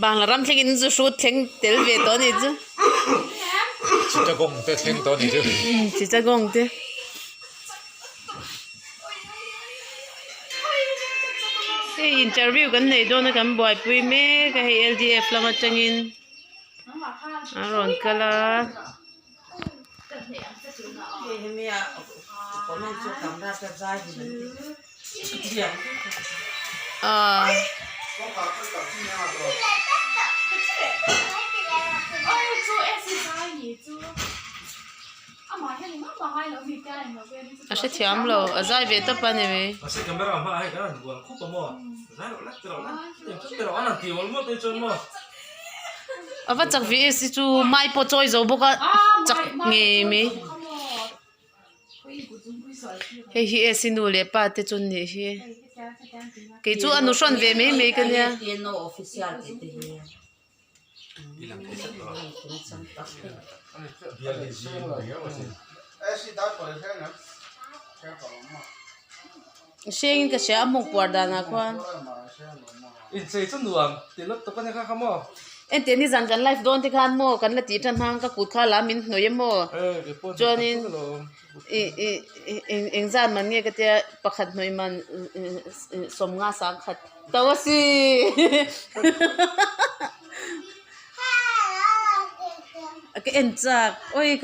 Bangla ram thlengin zu hrut thleng tel ve tawh a nih chu. Chittagong te thleng tawh a nih chu. Chittagong te. Hei interview kan nei dawn a kan buaipui mek a hei LDF lam atangin a rawn kal a. Aaa. A hrethiam lo a zai ve tawp a ni mai. A va chak ve e si chu mai pawh chawi zo bawk a chak ngei mai. Hei hi AC nu leh pa te chu an nih hi kei chu a nu hrawn ve mai mai ka nia. Hrengin ka hria a hmawk puar danah khuan. Enteh nizan kan live dawn te khan maw kan la tih tan hang ka kut kha la min hnawih a maw chuanin ih ih eng engzat man nge ka tia pakhat hnawih man sawmnga sangkhat to a si ka en chak awi.